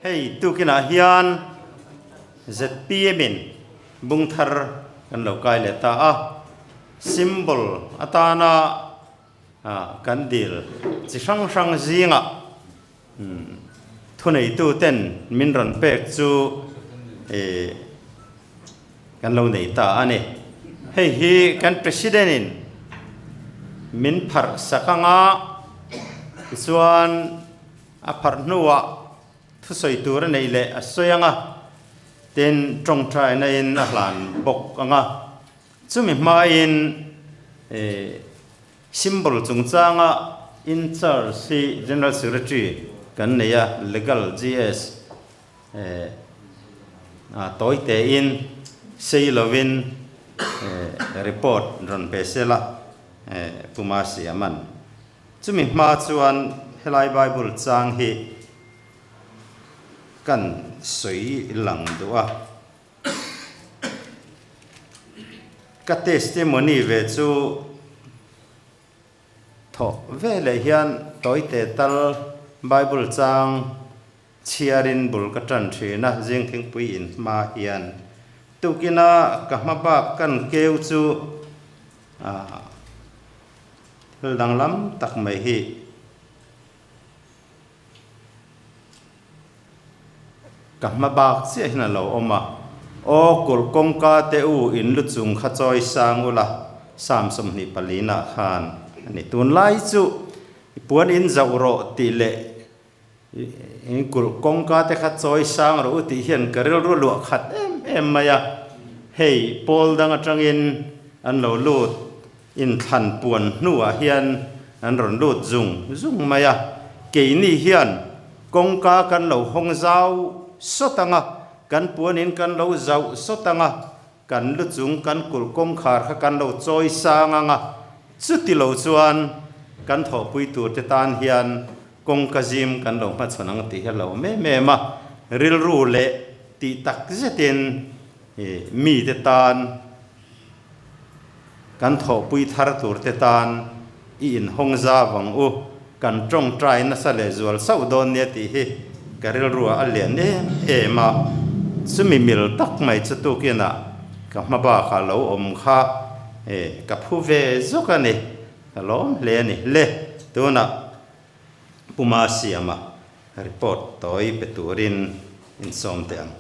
Hei tukinah hian ZPM-in bung thar kan lo kai leh ta a, symbol atana kan dil chi hrang hrang zingah thuneituten min rawn pek chu kan lo nei ta a ni. Hei hi kan President-in min pharh sak anga tichuan a pharh hnuah thusawi tur a neih leh a sawi anga tin tawngtaina in a hlan bawk anga chumi hmain Symbol chungchanga in charge hi General Secretary kan nei a, Legal GS tawi tein sei lovin report rawn pe se la Pu Masiaman. Chumi hma chuan helai Bible chang hi kan sawi lang duh a. Ka testimony ve chu thawh veleh hian tawite tal Bible chang chhiarin bul ka tan thin a, zing thingpui in hma hian tukina ka hma bak kan keu chu thil danglam tak mai hi. Ka hma bak chiah hian a lo awm a, Aw kulh kawngka te u in lu chung kha chawi sang ula, Psalm 24 ah khan a ni. Tunlai chu i puan in zauh rawh tih leh in kulh kawngka te kha chawi sang rawh u tih hian ka rilru luah khat em em mai a. Hei pawl dang atangin an lo lut Inthlan puan hnuah hian an rawn lut zung zung mai a, keini hian kawngka kan lo hawng zau sawt ang a, kan puanin kan lo zauh sawt ang a, kan lu chung kan kulh kawngkhar kha kan lo chawi sang ang a, chuti lo chuan kan thawhpui tur te tan hian kawngka zim kan lo hmachhawn ang tih hi a lo awm em em a, rilru leh tih tak zetin mite tan Kan thawhpui thar turte tan i inhawng zau ang u, kan tawngtai nasa leh zual sauh dawn nia tih hi ka rilruah a lian em em a, chumi mil tak mai chu tukinah ka hma bakah lo awm kha ka phu ve zawk a ni, ka lawm hle a ni. Le, tunah Puma siama report tawi pe turin insawm teh ang.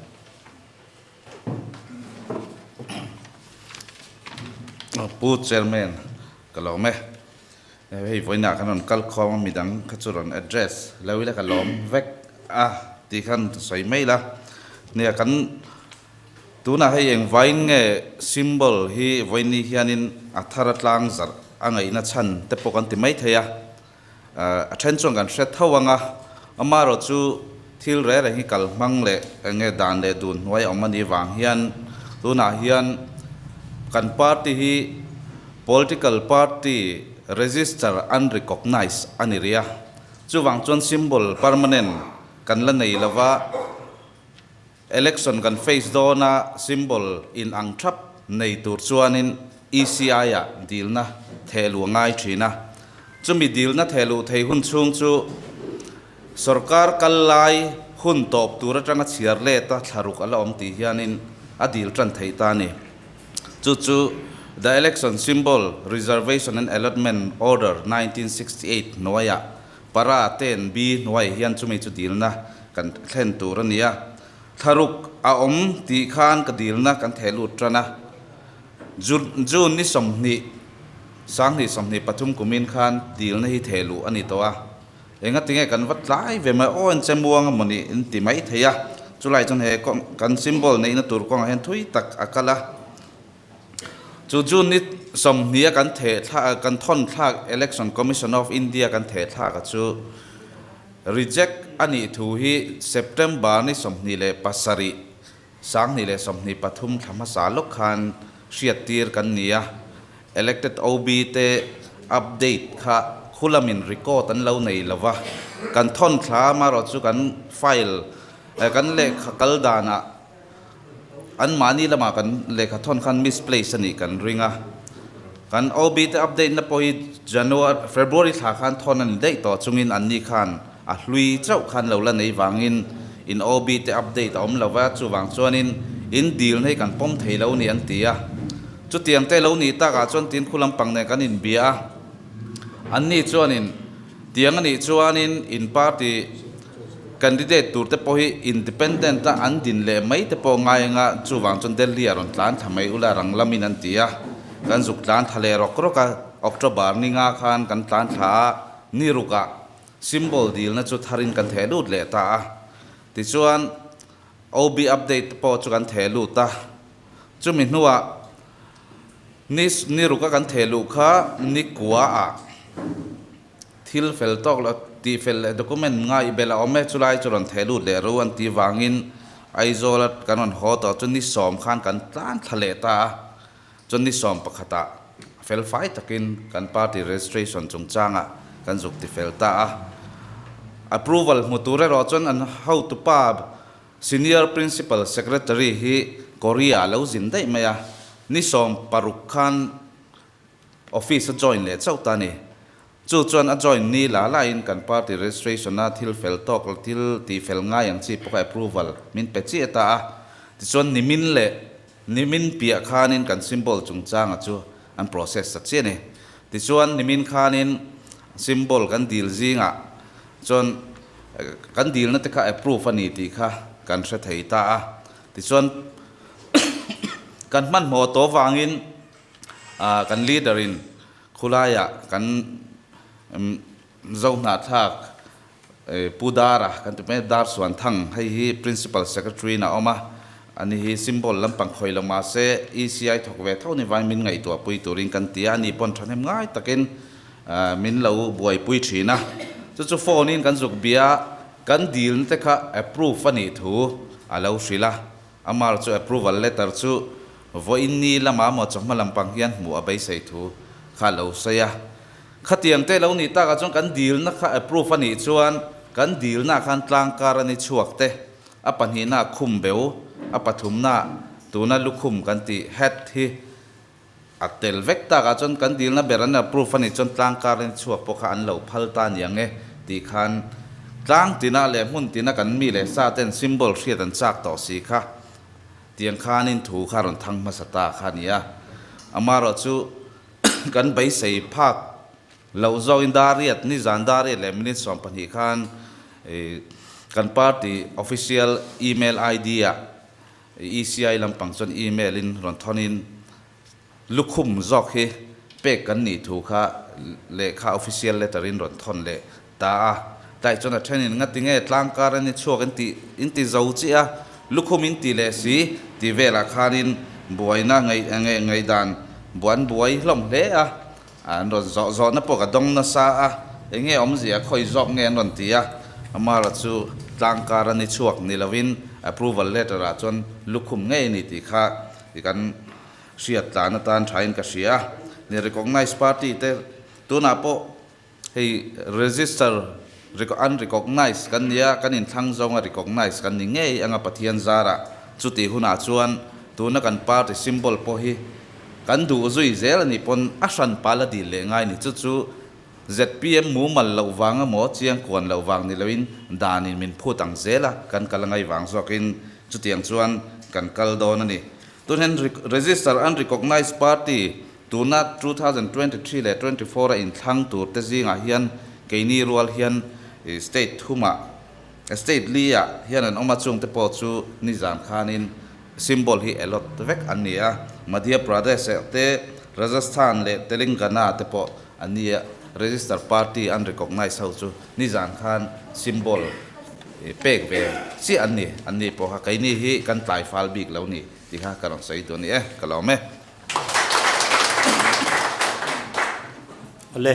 Pu Chairman ka lawm e. Hei vawiinah kan rawn kal khawm a midang kha chu rawn address lo ila ka lawm vek a tih khan sawi mai la. Nia kan tunah hei eng vain nge symbol hi vawiini hianin a thar a tlang zarh a ngaihna chhan te pawh kan ti mai thei a. A then chuan kan hre tho ang a, amaherawh chu thil reng reng hi kal hmang leh eng nge dan leh dun hnuai a awm a nih vang hian tunah hian kan party hi political party register unrecognised a ni rih a, chuvang chuan symbol permanent kan la nei lo va, election kan face dawna symbol in ang thap nei tur chuanin ECI ah dilna thehluh a ngai thin a. Chumi dilna thehluh thei hun chhung chu sorkar kal lai hun tawp tur atanga chhiar let a thlaruk a la awm tih hianin a dil tan theih ta a ni. Chu chu The Election Symbol Reservation and Allotment Order 1968 hnuaiah Para 10B hnuai hian chumi chu dilna kan thlen tur a ni a, thlaruk a awm tih khan ka dilna kan theh lut tan a. June ni 20, 2023 kumin khan dilna hi theh luh a ni tawh a. Engatinge kan va tlai ve mai aw en che muang a mawni in ti mai thei a, chulai chuan he kan symbol neihna tur kawngah hian thui tak a kal a. Chu June ni 20 a kan theh thla kan thawn thlak Election Commission of India kan theh thlak a chu reject a nih thu hi September ni 27, 2023 thla hmasa lawk khan hriattir kan ni a. Elected OB te update kha khulamin record an lo nei lo va, kan thawn thla amaherawh chu kan file kan lehkha kal danah Anmahni lamah kan lehkha thawn khan misplace a nih kan ring a. Kan OB te update na pawh hi January, February thla khan thawn a ni daih tawh chungin anni khan a hlui chauh khan lo la nei vangin In OB te update a awm lo va, chuvang chuanin in dil na hi kan pawm thei lo ni an ti a. Chutiang te lo nih takah chuan tin khu lampang nen kan inbia a. Anni chuanin tiang a nih chuanin in party candidate tur te pawh hi independent a an din leh mai te pawh ngai anga chuvang chuan Delhi ah rawn tlan thla mai ula rang lamin an ti a. Kan zuk tlan thla leh rawk rawk a, October ni nga khan kan tlan thla a, ni rukah symbol dilna chu tharin kan theh lut leh ta a. Tichuan OB update te pawh chu kan theh lut a. Chumi hnuah ni ni ruka kan theh luh kha ni kua ah thil fel tawk lo tih fel leh document ngai belh a awm e, chulai chu rawn theh lut leh ru an tih vangin Aizawl a kan rawn haw tawh chu ni sawm khan kan tlan thla leh ta a, chuan ni sawm pakhatah fel fai takin kan party registration chungchangah kan zuk ti fel ta a. Approval hmu tur erawh chuan an hotupa Senior Principal Secretary hi Korea a lo zin daih mai a, ni 16 khan office a join leh chauh ta a ni. Chu chuan a join ni la laiin kan party registration a thil fel tawk la thil tih fel ngai ang chi pawh kha approval min pe chiah ta a. Tichuan nimin leh nimin piah khanin kan symbol chungchanga chu an process ta chiah a ni. Tichuan nimin khanin symbol kan dil zingah Chuan kan dilna te kha approve a ni tih kha kan hre thei ta a. Tichuan kan hmanhmawh tawh vangin kan leader in khulaiah kan Zo hnahthlak Pu Dara kan ti mai Dar Suanthang hei hi Principal Secretary in a awm a, ani hi symbol lampang khawi lo mahse ECI thawk ve tho ni vain min ngaihtuahpui turin kan ti a, ani pawn thahnem ngai takin Min lo buaipui thin a, chu chu phone in kan zuk bia a, kan dilna te kha approve a nih thu a lo hrilh a, amar chu approval letter chu vawiin ni lama maw chawhma lampang hian hmuh a beisei thu kha a lo sawi a. Khatiang te lo nih takah chuan kan dilna kha approve a nih chuan kan dilna ah khan tlangkar a ni chhuak te, a pahnihna ah khum beu, a pathumna ah tuna lukhum kan tih hat hi A tel vek takah chuan kan dilna ber an approve a nih chuan tlang kar in chhuak pawh kha an lo phal ta aniang e tih khan tlang tina leh hmun tina kan mi leh sa ten symbol hriat an chak tawh si kha tiang khanin thu kha rawn thang hmasa ta kha a ni a. Amaherawh chu kan beisei phak loh zawkin dariat nizan dariat leh minute 12 khan kan party official email ID ah ECI lampang chuan email in rawn thawn in lukhum zawk hi pek kan nih thu kha lehkha official letter in rawn thawn leh ta a. Tlai chuan a then in ngati nge tlangkar an i chhuak in tih in ti zo chiah a, lukhum in ti leh si tih velah khan in buaina ngaih ngaihdan buan buai hlawm hle a, an rawn zawh zawhna pawh ka dawng nasa a, eng nge awmzia khawi zawk nge an rawn ti a, Amara chu tlangkar a ni chhuak ni lovin approval letter ah chuan lukhum ngei a ni tih kha kan hriat tlan atan thain ka hria a, ni recognise party te tunah pawh hei register unrecognise kan nia kan inthlang zawnga recognise kan ni ngei anga Pathian zarah chutih hunah chuan tuna kan party symbol pawh hi Kan duh zui zel a nih pawn a hran pal a dil leh ngai ni. Chu chu zpm mumal loh vang emaw chiang kuan loh vang ni loin danin min phut ang zel a, kan kal a ngai vang zawkin chutiang chuan kan kal dawn a ni. Tun hian register unrecognised party tuna 2023 leh 24 a inthlang tur te zingah hian keini rual hian state thumah state li ah hian an awm a, chungte pawh chu nizan khanin Symbol hi allot vek an ni a, Madhya Pradesh te, Rajasthan leh Telangana te pawh an ni a, register party an recognise ho chu nizan khan symbol pek ve chiah an ni, an ni pawh kha keini hi kan tlai fal bik lo ni tih kha ka rawn sawi duh a ni e, ka lawm e. Awle,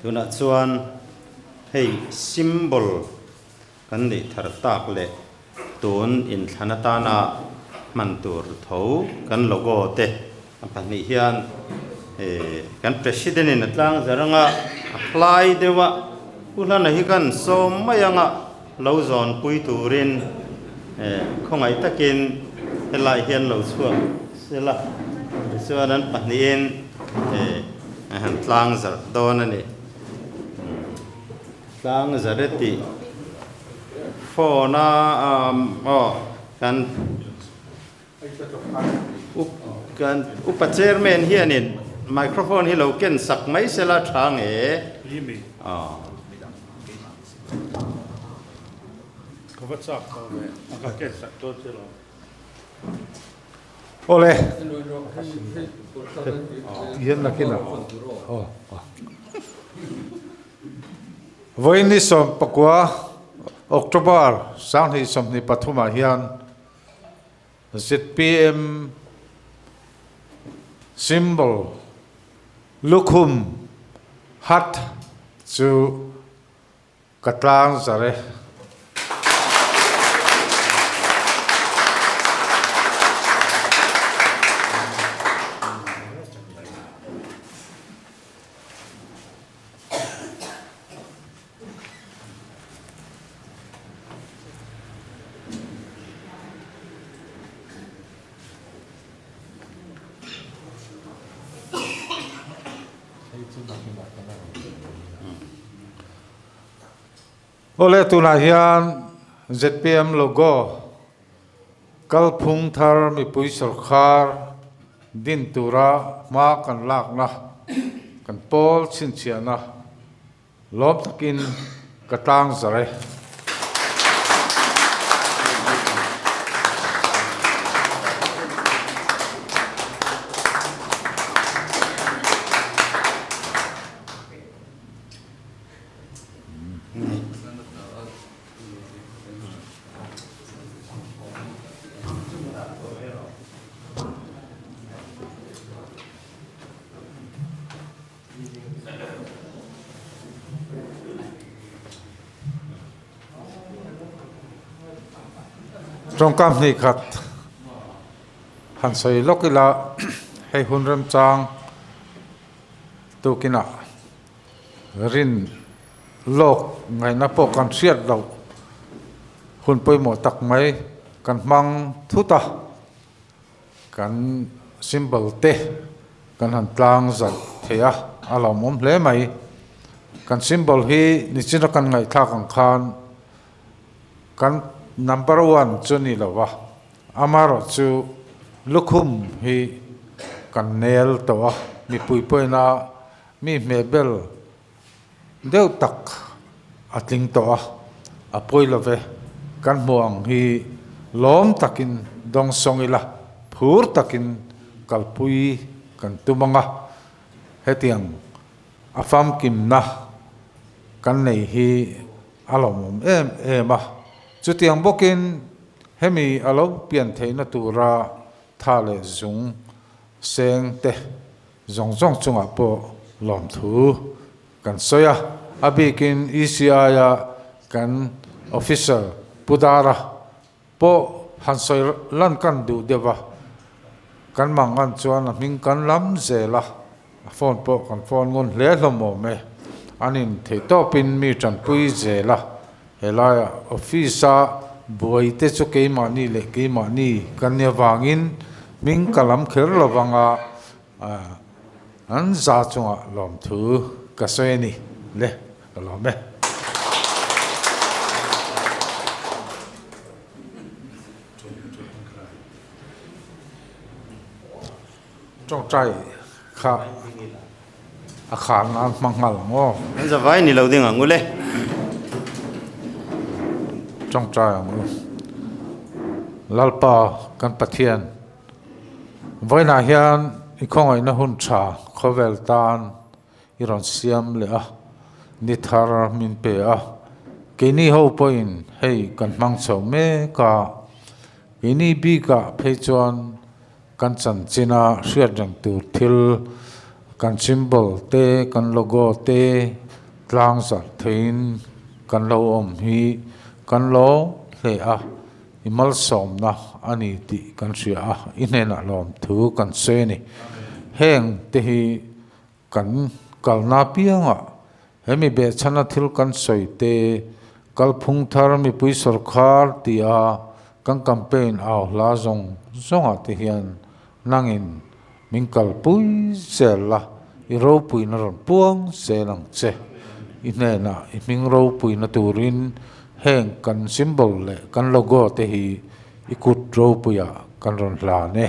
tunah chuan hei symbol Kan neih thar tak leh tun inthlan atana hman tur tho kan logo te a pahnih hian kan President in a tlang zar anga a hlai deuh a, Pu Hlana hi kan sawm mai anga lo zawn pui turin khawngaih takin helai hian lo chhuak sela tichuan an pahnihin a han tlang zarh dawn a ni. Tlang Zareti Phone a aw kan kan upa chairman hianin microphone hi lo ken sak mai sela tha nge aw. Awle. Tihian nakin ah. Aw. Vawiin ni 19 October 2023 ah hian zpm symbol lukhum hat chu Ka tlang zar e. Awle tunah hian zpm logo kalphung thar mipui sawrkhar din tura hma kan lakna kan pawl chhinchhiahna Lawm takin ka tlang zar e. Tawngkam hnih khat han sawi lawk ila hei hun remchang tukinah rin lawk ngaihna pawh kan hriat loh hun pawimawh tak mai kan hmang thut a. Kan symbol te kan han tlang zalh thei a, a lawmawm hle mai. Kan symbol hi nichina kan ngaihthlak ang khan kan number one chu ni lo va, amaherawh chu lukhum hi kan nel tawh a, mipui pawhin a mi hmehbel deuh tak a tling tawh a, a pawi lo ve, kan hmuh ang hi lawm takin dawng sawng ila, phur takin kalpui kan tum ang a, hetiang a famkimna kan nei hi a lawmawm em em a, chutiang bawkin hemi a lo pian theihna tura tha leh zung seng te zawng zawng chungah pawh lawmthu kan sawi a, a bikin ECI-a kan officer Pu Dara pawh han sawi lan kan duh deuh a, kan mangan chuan a hming kan lam zel a, a phone pawh kan phone ngun hle hlawm awm e, an in theih tawpin mi tanpui zel a, helaiah office-a buai te chu keimahni leh keimahni kan nia vangin hming ka lam kher lo vang a, An za chungah lawmthu ka sawi a ni le, ka lawm e. Tawngtai kha a khar nan hmang nghal ang aw. An za vai ni lo ding ang u le. Tawngtai ang u. Lalpa kan Pathian. Vawiinah hian i khawngaihna hun tha khawvel tan i rawn siam leh a, ni thar min pe a. Keini ho pawhin hei kan hmang chho mek a, keini bikah phei chuan kan chanchina hriat reng tur thil, kan symbol te, kan logo te tlang zarh theiin kan lo awm hi kan lo hle a. I malsawmna a ni tih kan hria a, i hnenah lawmthu kan sawi a ni. Heng te hi kan kalna piangah he mi behchhana thil kan sawi te, kalphung thar mipui sawrkhar tia kan campaign au hla zawng zawngah te hian nangin min kalpui zel la, i ropuina rawn puang zel ang che. I hnenah i hming ropuina turin. Heng kan symbol leh kan logo te hi i kut ropuiah kan rawn hlan e.